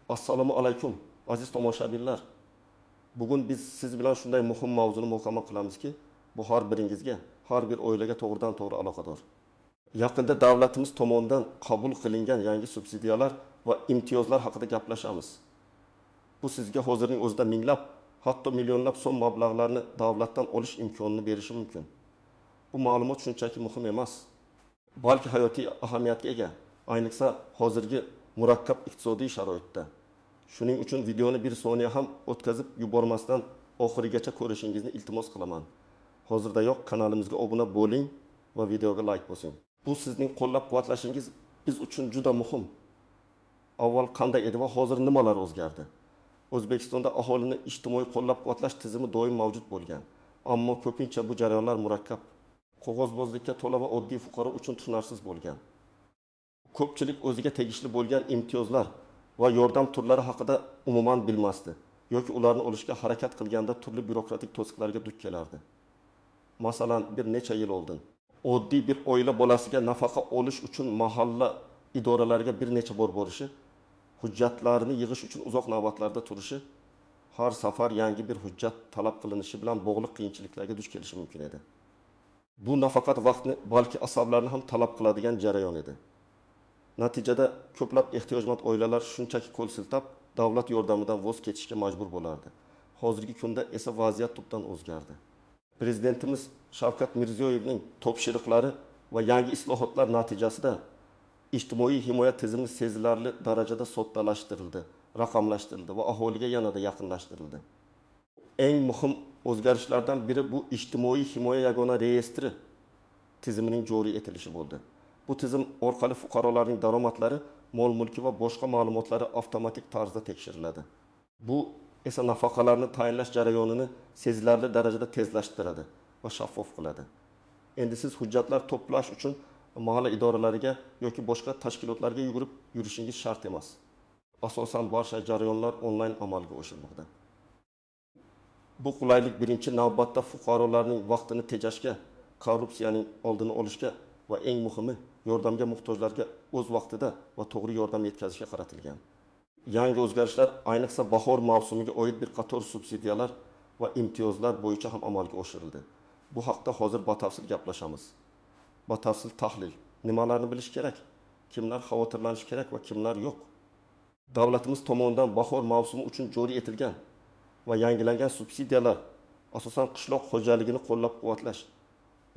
Assalomu alaykum, aziz tomoshabinlar. Bugun biz siz bilan shunday muhim mavzuni muhokama qilamizki, bu har biringizga, har bir oilaga to'g'ridan-to'g'ri aloqador. Yaqinda davlatimiz tomonidan qabul qilingan yangi subsidiyalar va imtiyozlar haqida gaplashamiz. Bu sizga hozirning o'zida minglab, hatto millionlab so'm mablag'larni davlatdan olish imkonini berishi mumkin. Bu ma'lumot shunchaki muhim emas, balki hayotiy ahamiyatga ega, ayniqsa hozirgi murakkab iqtisodiy sharoitda. Shuning uchun videoni bir soniya ham o'tkazib yubormasdan oxirigacha ko'rishingizni iltimos qilaman. Hozirdayoq kanalimizga obuna bo'ling va videoga like bosing. Bu sizning qo'llab-quvvatlashingiz biz uchun juda muhim. Avval qanday edi va hozir nimalar o'zgardi? O'zbekistonda aholini ijtimoiy qo'llab-quvvatlash tizimi doim mavjud bo'lgan. Ammo ko'pincha bu jarayonlar murakkab, qog'ozbozlikka to'la va oddiy fuqaro uchun tushunarsiz bo'lgan. Ko'pchilik o'ziga tegishli bo'lgan imtiyozlar va yordam turlari haqida umuman bilmasdi yoki ularni olishga harakat qilganda turli byurokratik to'siqlarga duch kelardi. Masalan, bir necha yil oldin oddiy bir oila bolasiga nafaqa olish uchun mahalla idoralariga bir necha bor borishi, hujjatlarni yig'ish uchun uzoq navbatlarda turishi, har safar yangi bir hujjat talab qilinishi bilan bog'liq qiyinchiliklarga duch kelishi mumkin edi. Bu nafaqat vaqtni, balki asablarni ham talab qiladigan jarayon edi. Natijada ko'plab ehtiyojmand oilalar shunchaki qo'l siltab, davlat yordamidan voz kechishga majbur bo'lardi. Hozirgi kunda esa vaziyat tubdan o'zgardi. Prezidentimiz Shavkat Mirziyoyevning topshiriqlari va yangi islohotlar natijasida ijtimoiy himoya tizimi sezilarli darajada soddalashtirildi, raqamlashtirildi va aholiga yanada yaqinlashtirildi. Eng muhim o'zgarishlardan biri bu ijtimoiy himoya yagona reyestri tizimining joriy etilishi bo'ldi. Bu tizim orqali fuqarolarning daromadlari, mol-mulki va boshqa ma'lumotlari avtomatik tarzda tekshiriladi. Bu esa nafaqalarni tayinlash jarayonini sezilarli darajada tezlashtiradi va shaffof qiladi. Endi siz hujjatlar to'plash uchun mahalla idoralariga yoki boshqa tashkilotlarga yugurib yurishingiz shart emas. Asosan barcha jarayonlar onlayn amalga oshirilmoqda. Bu qulaylik birinchi navbatda fuqarolarning vaqtini tejashga, korrupsiyaning oldini olishga va eng muhimi yordamga muhtojlarga o'z vaqtida va to'g'ri yordam yetkazishga qaratilgan. Yangi o'zgarishlar ayniqsa bahor mavsumiga oid bir qator subsidiyalar va imtiyozlar bo'yicha ham amalga oshirildi. Bu haqda hozir batafsil gaplashamiz. Batafsil tahlil. Nimalarni bilish kerak? Kimlar xavotirlanishi kerak va kimlar yo'q? Davlatimiz tomonidan bahor mavsumi uchun joriy etilgan va yangilangan subsidiyalar asosan qishloq xo'jaligini qo'llab-quvvatlash,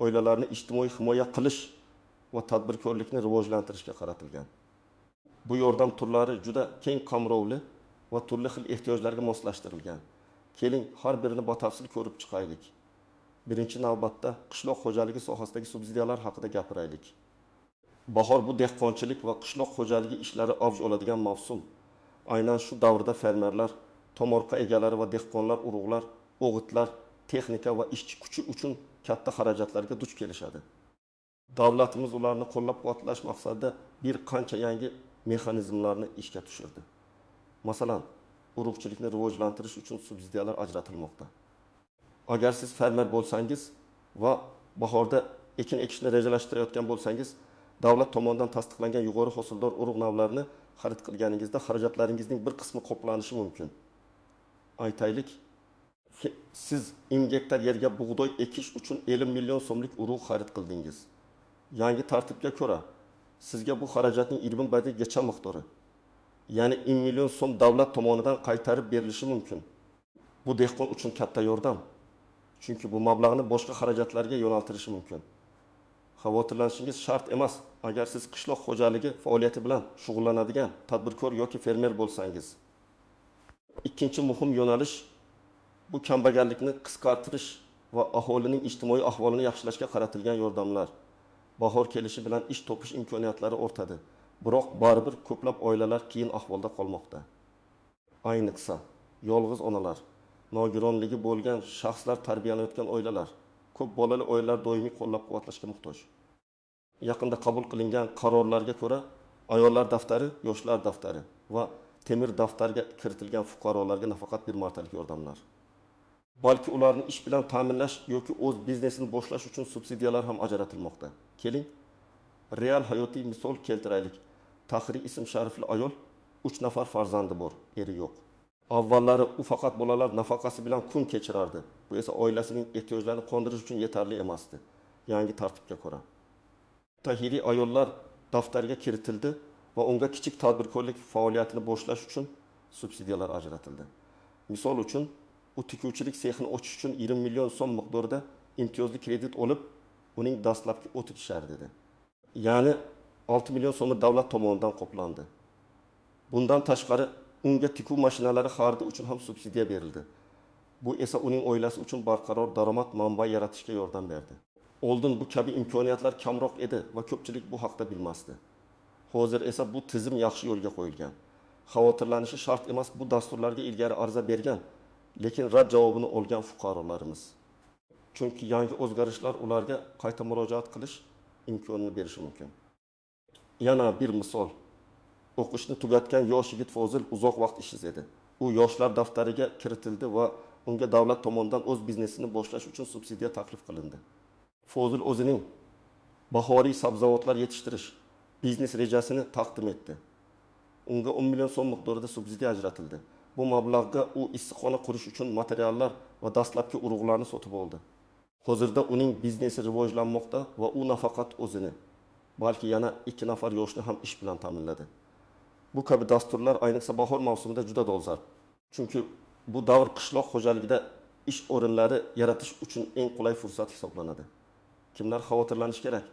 oilalarni ijtimoiy himoya qilish va tadbirkorlikni rivojlantirishga qaratilgan. Bu yordam turlari juda keng qamrovli va turli xil ehtiyojlarga moslashtirilgan. Keling, har birini batafsil ko'rib chiqaylik. Birinchi navbatda qishloq xo'jaligi sohasidagi subsidiyalar haqida gapiraylik. Bahor bu dehqonchilik va qishloq xo'jaligi ishlari avj oladigan mavsum. Aynan shu davrda fermerlar, tomorqa egalari va dehqonlar urug'lar, o'g'itlar, texnika va ishchi kuchi uchun katta xarajatlarga duch kelishadi. Davlatimiz ularni qo'llab-quvvatlash maqsadida bir qancha yangi mexanizmlarni ishga tushirdi. Masalan, urug'chilikni rivojlantirish uchun subsidiyalar ajratilmoqda. Agar siz fermer bo'lsangiz va bahorda ekin ekishni rejalashtirayotgan bo'lsangiz, davlat tomonidan tasdiqlangan yuqori hosildor urug' navlarini xarid qilganingizda xarajatlaringizning bir qismi qoplanishi mumkin. Aytaylik, siz 10 gektar yerga bug'doy ekish uchun 50 million so'mlik urug' xarid qildingiz. Yangi tartibga ko'ra, sizga bu xarajatning 25gacha miqdori, ya'ni 10 million so'm davlat tomonidan qaytarib berilishi mumkin. Bu dehqon uchun katta yordam. Chunki bu mablag'ni boshqa xarajatlarga yo'naltirishi mumkin. Xavotirlanishingiz shart emas agar siz qishloq xo'jaligi faoliyati bilan shug'ullanadigan tadbirkor yoki fermer bo'lsangiz. Ikkinchi muhim yo'nalish bu kambag'allikni qisqartirish va aholining ijtimoiy ahvolini yaxshilashga qaratilgan yordamlar. Bahor kelishi bilan ish topish imkoniyatlari ortadi. Biroq baribir ko'plab oilalar qiyin ahvolda qolmoqda. Ayniqsa, yolg'iz onalar, nogironligi bo'lgan shaxslar tarbiyalanayotgan oilalar, ko'p bolali oilalar doimiy qo'llab-quvvatlashga muhtoj. Yaqinda qabul qilingan qarorlarga ko'ra, ayollar daftari, yoshlar daftari va temir daftarga kiritilgan fuqarolarga nafaqat bir martalik yordamlar, balki ularni ish bilan ta'minlash yoki o'z biznesini boshlash uchun subsidiyalar ham ajratilmoqda. Keling, real hayotiy misol keltiraylik. Tahri ism sharifli ayol 3 nafar farzandi bor, eri yo'q. Avvallari u faqat bolalar nafaqasi bilan kun kechirardi. Bu esa oilasining ehtiyojlarini qondirish uchun yetarli emasdi. Yangi tartibga ko'ra, Tahiriy ayollar daftariga kiritildi va unga kichik tadbirkorlik faoliyatini boshlash uchun subsidiyalar ajratildi. Misol uchun, u tikuvchilik sexini ochish uchun 20 million so'm miqdorida imtiyozli kredit olib, uning dastlabki o'ti tushar dedi. Ya'ni 6 million so'mi davlat tomonidan qoplandi. Bundan tashqari unga tikuv mashinalari xaridi uchun ham subsidiya berildi. Bu esa uning oilasi uchun barqaror daromad manbai yaratishga yordam berdi. Oldin bu kabi imkoniyatlar kamroq edi va ko'pchilik bu haqda bilmasdi. Hozir esa bu tizim yaxshi yo'lga qo'yilgan. Xavotirlanishi shart emas bu dasturlarga ilgari ariza bergan, lekin rad javobini olgan fuqarolarimiz. Chunki yangi o'zgarishlar ularga qayta murojaat qilish imkonini berishi mumkin. Yana bir misol. O'qishni tugatgan yosh yigit Fozil uzoq vaqt ishsiz edi. U yoshlar daftariga kiritildi va unga davlat tomonidan o'z biznesini boshlash uchun subsidiya taklif qilindi. Fozil o'zining bahoriy sabzavotlar yetishtirish biznes rejasini taqdim etdi. Unga 10 million so'm miqdorida subsidiya ajratildi. Bu mablag'ga u issiqxona qurish uchun materiallar va dastlabki urug'larni sotib oldi. Hozirda uning biznesi rivojlanmoqda va u nafaqat o'zini, balki yana 2 nafar yoshni ham ish bilan ta'minladi. Bu kabi dasturlar ayniqsa bahor mavsumida juda dolzarb. Chunki bu davr qishloq xo'jaligida ish o'rinlari yaratish uchun eng qulay fursat hisoblanadi. Kimlar xavotirlanish kerak?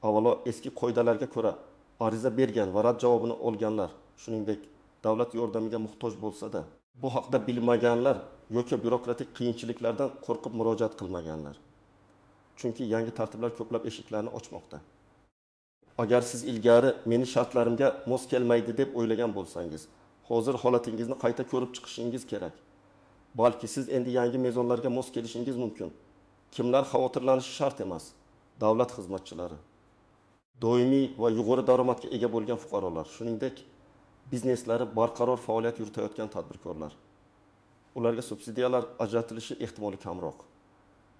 Avvalo eski qoidalarga ko'ra ariza bergan va rad javobini olganlar, shuningdek davlat yordamiga muhtoj bo'lsa-da, bu haqda bilmaganlar yoki byurokratik qiyinchiliklardan qo'rqib murojaat qilmaganlar. Chunki yangi tartiblar ko'plab eshiklarni ochmoqda. Agar siz ilgari meni shartlarimga mos kelmaydi deb o'ylagan bo'lsangiz, hozir holatingizni qayta ko'rib chiqishingiz kerak. Balki siz endi yangi mezonlarga mos kelishingiz mumkin. Kimlar xavotirlanishi shart emas? Davlat xizmatchilari, doimiy va yuqori daromadga ega bo'lgan fuqarolar, shuningdek bizneslari barqaror faoliyat yuritayotgan tadbirkorlar. Ularga subsidiyalar ajratilishi ehtimoli kamroq.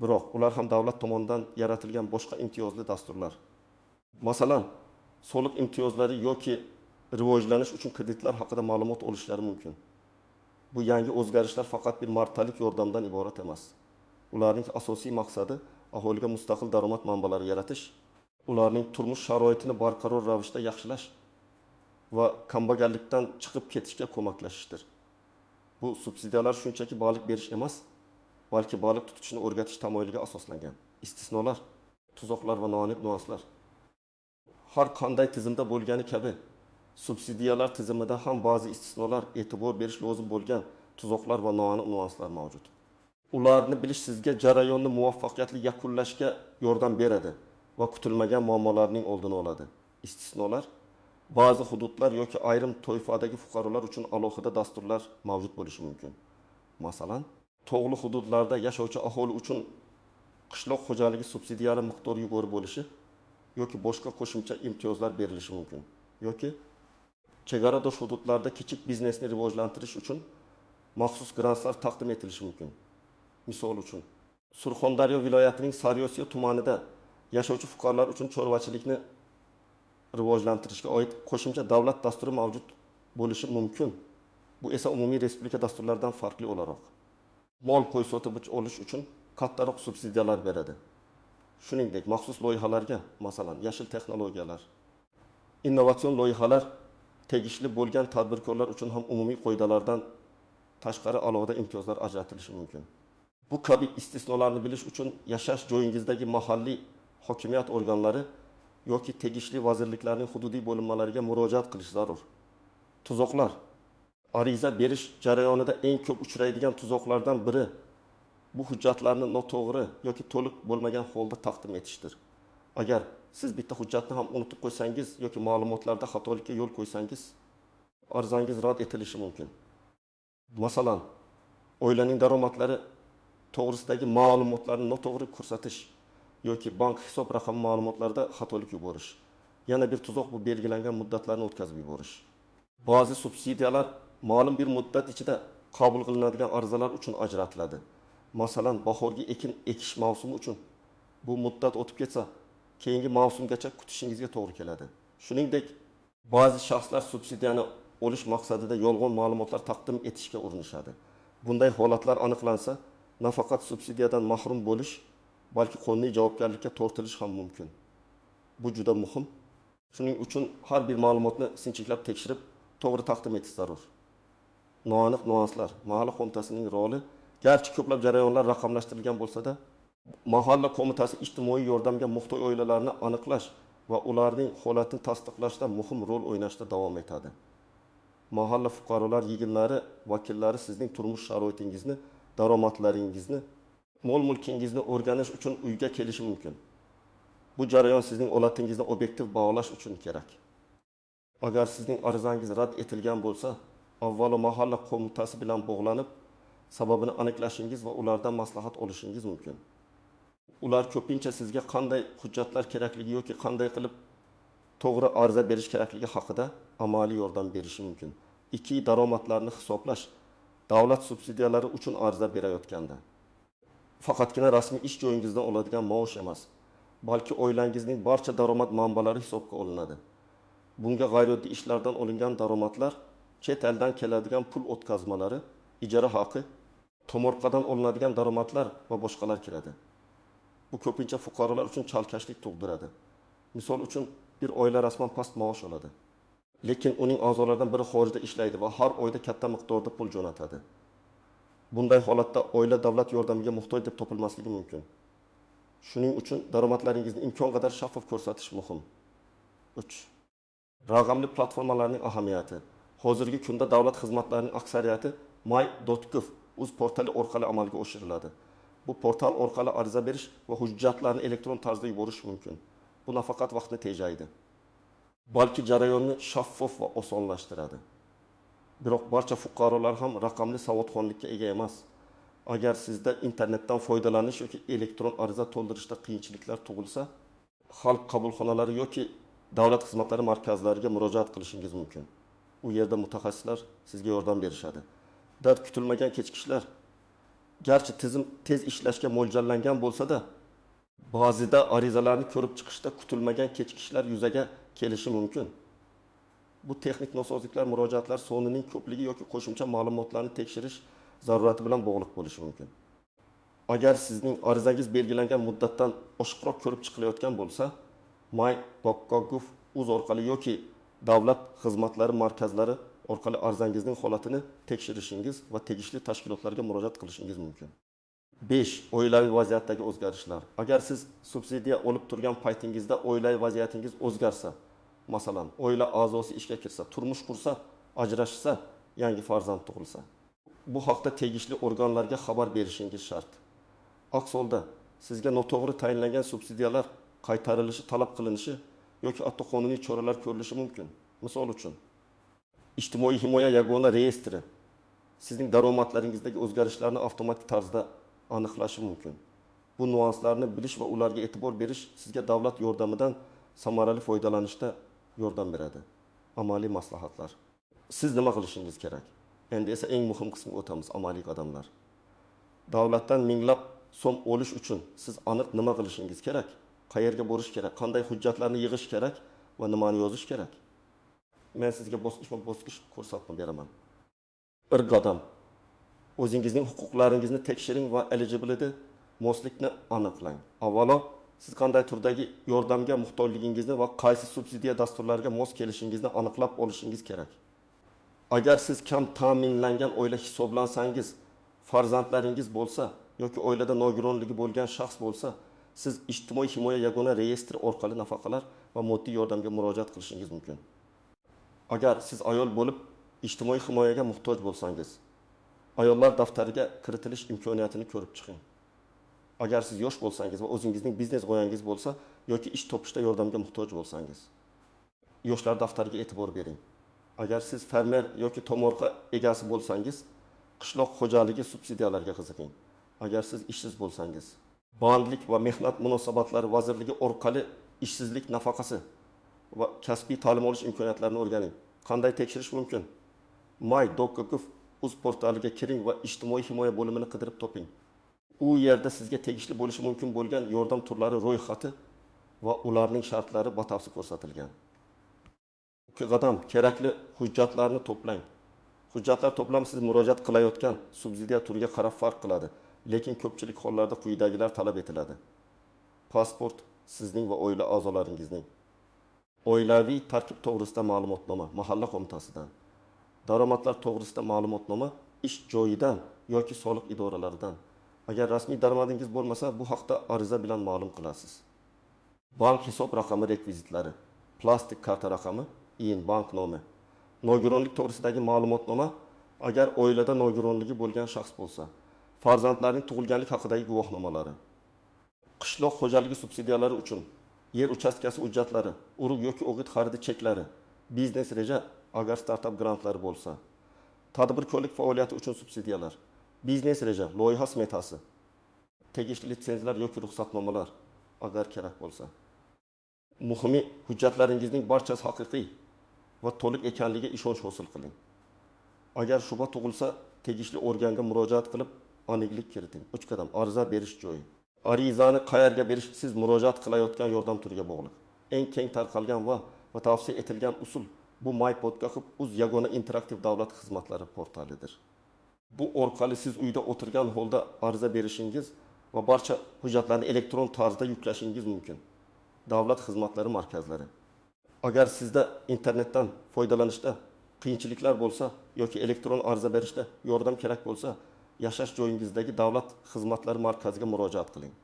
Biroq ular ham davlat tomonidan yaratilgan boshqa imtiyozli dasturlar, masalan, soliq imtiyozlari yoki rivojlanish uchun kreditlar haqida ma'lumot olishlari mumkin. Bu yangi o'zgarishlar faqat bir martalik yordamdan iborat emas. Ularning asosiy maqsadi aholiga mustaqil daromad manbalari yaratish, ularning turmush sharoitini barqaror ravishda yaxshilash va kambag'allikdan chiqib ketishga ko'maklashishdir. Bu subsidiyalar shunchaki baliq berish emas, balki baliq tutishni o'rgatish tamoyiliga asoslangan. Istisnolar, tuzoqlar va noaniq nuanslar. Har qanday tizimda bo'lgani kabi, subsidiyalar tizimida ham ba'zi istisnolar, e'tibor berish lozim bo'lgan tuzoqlar va noaniq nuanslar mavjud. Ularni bilish sizga jarayonni muvaffaqiyatli yakunlashga yordam beradi va kutilmagan muammolarning oldini oladi. Istisnolar ba'zi hududlar yoki ayrim toifadagi fuqarolar uchun alohida dasturlar mavjud bo'lishi mumkin. Masalan, tog'li hududlarda yashovchi aholi uchun qishloq xo'jaligi subsidiyalari miqdori yuqori bo'lishi yoki boshqa qo'shimcha imtiyozlar berilishi mumkin. Yoki chegaradosh hududlarda kichik biznesni rivojlantirish uchun maxsus grantlar taqdim etilishi mumkin. Misol uchun, Surxondaryo viloyatining Sariosiyo tumanida yashovchi fuqarolar uchun chorvachilikni rivojlantirishga oid qo'shimcha davlat dasturi mavjud bo'lishi mumkin. Bu esa umumiy respublika dasturlaridan farqli o'laroq mol qo'y sotib olish uchun kattaroq subsidiyalar beradi. Shuningdek, maxsus loyihalarga, masalan, yashil texnologiyalar, innovatsion loyihalar tegishli bo'lgan tadbirkorlar uchun ham umumiy qoidalardan tashqari alohida imtiyozlar ajratilishi mumkin. Bu kabi istisnolarni bilish uchun yashash joyingizdagi mahalliy hokimiyat organlari yoki tegishli vazirliklarning hududiy bo'linmalariga murojaat qilish zarur. Tuzoqlar. Ariza berish jarayonida eng ko'p uchraydigan tuzoqlardan biri bu hujjatlarni noto'g'ri yoki to'liq bo'lmagan holda taqdim etishdir. Agar siz bitta hujjatni ham unutib qo'ysangiz yoki ma'lumotlarda xatolikka yo'l qo'ysangiz, arizangiz rad etilishi mumkin. Masalan, oilaning daromadlari to'g'risidagi ma'lumotlarni noto'g'ri ko'rsatish yoki bank hisob raqami ma'lumotlarida xatolik yuborish. Yana bir tuzoq bu belgilangan muddatlarni o'tkazib yuborish. Ba'zi subsidiyalar ma'lum bir muddat ichida qabul qilinadigan arizalar uchun ajratiladi. Masalan, bahorgi ekin ekish mavsumi uchun bu muddat o'tib ketsa, keyingi mavsumgacha kutishingizga to'g'ri keladi. Shuningdek, ba'zi shaxslar subsidiyani olish maqsadida yolg'on ma'lumotlar taqdim etishga urinishadi. Bunday holatlar aniqlansa, nafaqat subsidiyadan mahrum bo'lish, balki qonuniy javobgarlikka tortilish ham mumkin. Bu juda muhim. Shuning uchun har bir ma'lumotni sinchiklab tekshirib, to'g'ri taqdim etish zarur. Noaniq nuanslar. Mahalla qo'mitasining roli, garchi ko'plab jarayonlar raqamlashtirilgan bo'lsa-da, mahalla qo'mitasi ijtimoiy yordamga muhtoj oilalarni aniqlash va ularning holatini tasdiqlashda muhim rol o'ynashda davom etadi. Mahalla fuqarolar yig'inlari vakillari sizning turmush sharoitingizni, daromadlaringizni, mol-mulkingizni o'rganish uchun uyga kelishi mumkin. Bu jarayon sizning holatingizni obyektiv baholash uchun kerak. Agar sizning arizangiz rad etilgan bo'lsa, avvalo mahalla qo'mitasi bilan bog'lanib, sababini aniqlashingiz va ulardan maslahat olishingiz mumkin. Ular ko'pincha sizga qanday hujjatlar kerakligi yoki qanday qilib to'g'ri ariza berish kerakligi haqida amaliy yordam berishi mumkin. 2. Daromadlarni hisoblash. Davlat subsidiyalari uchun ariza berayotganda faqatgina rasmiy ish joyingizdan oladigan maosh emas, balki oilangizning barcha daromad manbalari hisobga olinadi. Bunga g'ayrioddiy ishlardan olingan daromadlar, chet eldan keladigan pul o'tkazmalari, ijara haqi, tomorqadan olinadigan daromadlar va boshqalar kiradi. Bu ko'pincha fuqarolar uchun chalkashlik tug'diradi. Misol uchun, bir oila rasman past maosh oladi, lekin uning a'zolaridan biri xorijda ishlaydi va har oyda katta miqdorda pul jo'natadi. Bunday holatda oila davlat yordamiga muhtoj deb topilmasligi mumkin. Shuning uchun daromadlaringizni imkon qadar shaffof ko'rsatish muhim. 3. Raqamli platformalarning ahamiyati. Hozirgi kunda davlat xizmatlarining aksariyati my.gov.uz portali orqali amalga oshiriladi. Bu portal orqali ariza berish va hujjatlarni elektron tarzda yuborish mumkin. Bu nafaqat vaqtni tejaydi, balki jarayonni shaffof va osonlashtiradi. Biroq barcha fuqarolar ham raqamli savodxonlikka ega emas. Agar sizda internetdan foydalanish yoki elektron ariza to'ldirishda qiyinchiliklar tug'ilsa, xalq qabulxonalari yoki davlat xizmatlari markazlariga murojaat qilishingiz mumkin. U yerda mutaxassislar sizga yordam berishadi. Dard kutilmagan kechikishlar. Garchi tizim tez ishlashga mo'ljallangan bo'lsa-da, ba'zida arizalarni ko'rib chiqishda kutilmagan kechikishlar yuzaga kelishi mumkin. Bu texnik nosozliklar murojaatlar sonining ko'pligi yoki qo'shimcha ma'lumotlarni tekshirish zarurati bilan bog'liq bo'lishi mumkin. Agar sizning arizangiz belgilangan muddatdan oshiqroq ko'rib chiqilayotgan bo'lsa, my.gov.uz orqali yoki davlat xizmatlari markazlari orqali arizangizning holatini tekshirishingiz va tegishli tashkilotlarga murojaat qilishingiz mumkin. 5. Oilaviy vaziyatdagi o'zgarishlar. Agar siz subsidiya olib turgan paytingizda oilaviy vaziyatingiz o'zgarsa, masalan, oila a'zosi ishga kirsa, turmush qursa, ajrashsa, yangi farzand tug'ilsa, bu haqda tegishli organlarga xabar berishingiz shart. Aks holda sizga noto'g'ri tayinlangan subsidiyalar qaytarilishi talab qilinishi yoki hatto qonuniy choralar ko'rilishi mumkin. Misol uchun, ijtimoiy himoya yagona reyestri sizning daromadlaringizdagi o'zgarishlarni avtomatik tarzda aniqlashi mumkin. Bu nuanslarni bilish va ularga e'tibor berish sizga davlat yordamidan samarali foydalanishda yordam beradi. Amaliy maslahatlar. Siz nima qilishingiz kerak? Endi esa eng muhim qismiga o'tamiz, amaliy qadamlar. Davlatdan minglab so'm olish uchun siz aniq nima qilishingiz kerak? Qayerga borish kerak? Qanday hujjatlarni yig'ish kerak va nimani yozish kerak? Men sizga bosqichma-bosqich ko'rsatma beraman. Bir qadam. O'zingizning huquqlaringizni tekshiring va eligibility moslikni aniqlang. Avvalo, siz qanday turdagi yordamga muhtojligingizni va qaysi subsidiya dasturlariga mos kelishingizni aniqlab olishingiz kerak. Agar siz kam ta'minlangan oila hisoblansangiz, farzandlaringiz bo'lsa yoki oilada nogironligi bo'lgan shaxs bo'lsa, siz ijtimoiy himoya yagona reyestri orqali nafaqalar va moddiy yordamga murojaat qilishingiz mumkin. Agar siz ayol bo'lib ijtimoiy himoyaga muhtoj bo'lsangiz, ayollar daftariga kiritilish imkoniyatini ko'rib chiqing. Agar siz yosh bo'lsangiz va o'zingizning biznes g'oyangiz bo'lsa yoki ish topishda yordamga muhtoj bo'lsangiz, yoshlar daftariga e'tibor bering. Agar siz fermer yoki tomorqa egasi bo'lsangiz, qishloq xo'jaligi subsidiyalariga qiziqing. Agar siz ishsiz bo'lsangiz, Bandlik va mehnat munosabatlari vazirligi orqali ishsizlik nafaqasi va kasbiy ta'lim olish imkoniyatlarini o'rganing. Qanday tekshirish mumkin? my.gov.uz portaliga kiring va ijtimoiy himoya bo'limini qidirib toping. U yerda sizga tegishli bo'lishi mumkin bo'lgan yordam turlari ro'yxati va ularning shartlari batafsil ko'rsatilgan. 2 qadam kerakli hujjatlarni to'plang. Hujjatlar to'plami siz murojaat qilayotgan subsidiya turiga qarab farq qiladi, lekin ko'pchilik hollarda quyidagilar talab etiladi. Pasport sizning va oila a'zolaringizning. Oilaviy tarkib to'g'risida ma'lumotnoma mahalla qo'mitasidan. Daromadlar to'g'risida ma'lumotnoma ish joyidan yoki soliq idoralaridan. Agar rasmiy daromadingiz bo'lmasa, bu haqda ariza bilan ma'lum qilasiz. Bank hisob raqami rekvizitlari, plastik karta raqami, IIN bank nomi. Nogironlik to'g'risidagi ma'lumotnoma agar oilada nogironligi bo'lgan shaxs bo'lsa, farzandlarning tug'ilganlik haqidagi guvohnomalari. Qishloq xo'jaligi subsidiyalari uchun yer uchastkasi hujjatlari, urug' yoki o'g'it xaridi cheklari, biznes reja agar startap grantlari bo'lsa, tadbirkorlik faoliyati uchun subsidiyalar, biznes reja, loyiha smetasi, tegishli litsenziyalar yoki ruxsatnomalar agar kerak bo'lsa. Muhimi, hujjatlaringizning barchasi haqiqiy va to'liq ekanligiga ishonch hosil qiling. Agar shubha tug'ilsa, tegishli organga murojaat qilib aniqlik kiriting. 3 qadam ariza berish joyi. Arizani qayerga berish siz murojaat qilayotgan yordam turiga bog'liq. Eng keng tarqalgan va tavsiya etilgan usul bu my.podgahub.uz yagona interaktiv davlat xizmatlari portalidir. Bu orqali siz uyda o'tirgan holda ariza berishingiz va barcha hujjatlarni elektron tarzda yuklashingiz mumkin. Davlat xizmatlari markazlari. Agar sizda internetdan foydalanishda qiyinchiliklar bo'lsa yoki elektron ariza berishda yordam kerak bo'lsa, yashash joyingizdagi davlat xizmatlari markaziga murojaat qiling.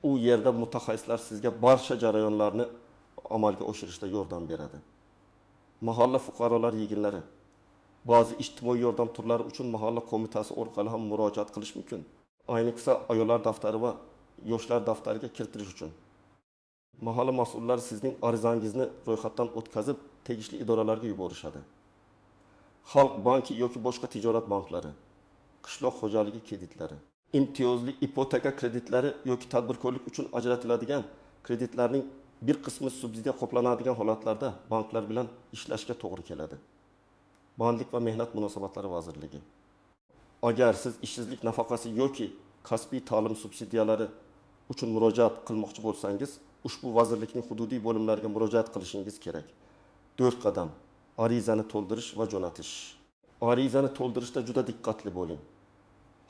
U yerda mutaxassislar sizga barcha jarayonlarni amalga oshirishda yordam beradi. Mahalla fuqarolar yig'inlari. Ba'zi ijtimoiy yordam turlari uchun mahalla qo'mitasi orqali ham murojaat qilish mumkin. Ayniqsa ayollar daftari va yoshlar daftariga kiritilish uchun. Mahalla mas'ullari sizning arizangizni ro'yxatdan o'tkazib, tegishli idoralarga yuborishadi. Xalq banki yoki boshqa tijorat banklari, qishloq xo'jaligi kreditlari, imtiyozli ipoteka kreditlari yoki tadbirkorlik uchun ajratiladigan kreditlarning bir qismi subsidiya qoplanadigan holatlarda banklar bilan ishlashga to'g'ri keladi. Bandlik va mehnat munosabatlari vazirligi. Agar siz ishsizlik nafaqasi yoki kasbiy ta'lim subsidiyalari uchun murojaat qilmoqchi bo'lsangiz, ushbu vazirlikning hududiy bo'limlariga murojaat qilishingiz kerak. 4 qadam arizani to'ldirish va jo'natish. Arizani to'ldirishda juda diqqatli bo'ling.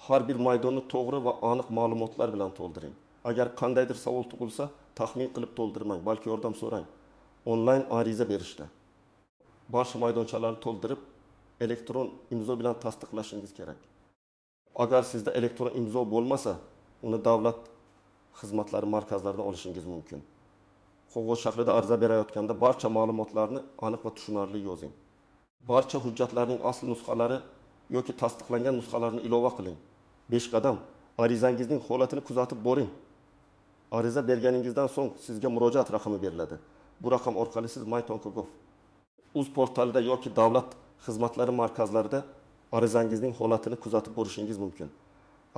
Har bir maydonni to'g'ri va aniq ma'lumotlar bilan to'ldiring. Agar qandaydir savol tug'ilsa, taxmin qilib to'ldirmang, balki yordam so'rang. Onlayn ariza berishda barcha maydonchalarni to'ldirib, elektron imzo bilan tasdiqlashingiz kerak. Agar sizda elektron imzo bo'lmasa, uni davlat xizmatlari markazlaridan olishingiz mumkin. Qog'oz shaklida ariza berayotganda barcha ma'lumotlarni aniq va tushunarli yozing. Barcha hujjatlarning asl nusxalari yoki tasdiqlangan nusxalarini ilova qiling. 5 qadam arizangizning holatini kuzatib boring. Ariza berganingizdan so'ng sizga murojaat raqami beriladi. Bu raqam orqali siz my.gov.uz portalida yoki davlat xizmatlari markazlarida arizangizning holatini kuzatib borishingiz mumkin.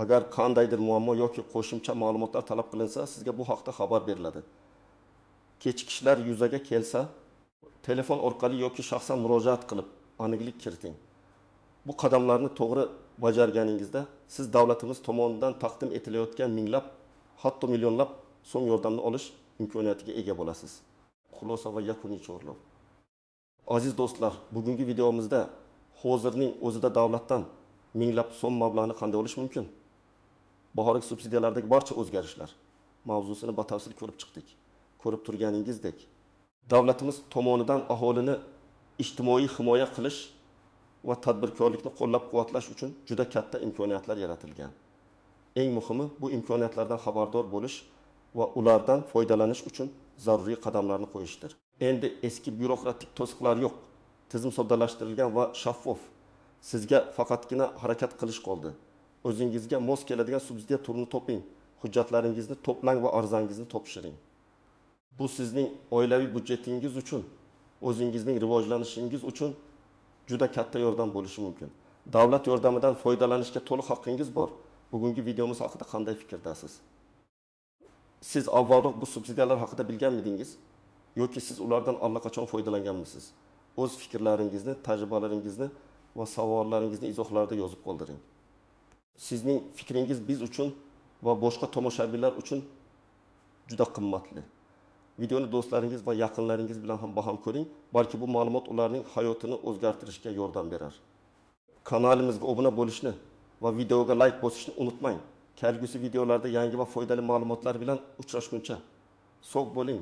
Agar qandaydir muammo yoki qo'shimcha ma'lumotlar talab qilinsa, sizga bu haqda xabar beriladi. Kechikishlar yuzaga kelsa, telefon orqali yoki shaxsan murojaat qilib aniqlik kiriting. Bu qadamlarni to'g'ri bajarganingizda siz davlatimiz tomonidan taqdim etilayotgan minglab, hatto millionlab so'm yordamni olish imkoniyatiga ega bo'lasiz. Xulosa va yakuniy chorlov. Aziz do'stlar, bugungi videomizda hozirning o'zida davlatdan minglab so'm mablag'ni qanday olish mumkin? Bahorgi subsidiyalardagi barcha o'zgarishlar mavzusini batafsil ko'rib chiqdik. Ko'rib turganingizdek, davlatimiz tomonidan aholini ijtimoiy himoya qilish va tadbirkorlikni qo'llab-quvvatlash uchun juda katta imkoniyatlar yaratilgan. Eng muhimi, bu imkoniyatlardan xabardor bo'lish va ulardan foydalanish uchun zaruriy qadamlarni qo'yishdir. Endi eski byurokratik to'siqlar yo'q. Tizim soddalashtirilgan va shaffof. Sizga faqatgina harakat qilish qoldi. O'zingizga mos keladigan subsidiya turini toping, hujjatlaringizni to'plang va arizangizni topshiring. Bu sizning oilaviy byudjetingiz uchun, o'zingizning rivojlanishingiz uchun juda katta yordam bo'lishi mumkin. Davlat yordamidan foydalanishga to'liq haqqingiz bor. Bugungi videomiz haqida qanday fikrdasiz? Siz avvalroq bu subsidiyalar haqida bilganmidingiz yoki siz ulardan allaqachon foydalanganmisiz? O'z fikrlaringizni, tajribalaringizni va savollaringizni izohlarda yozib qoldiring. Sizning fikringiz biz uchun va boshqa tomoshabinlar uchun juda qimmatli. Videoni do'stlaringiz va yaqinlaringiz bilan ham baham ko'ring, balki bu ma'lumot ularning hayotini o'zgartirishga yordam berar. Kanalimizga obuna bo'lishni va videoga layk bosishni unutmang. Kelgusi videolarda yangi va foydali ma'lumotlar bilan uchrashguncha sog' bo'ling.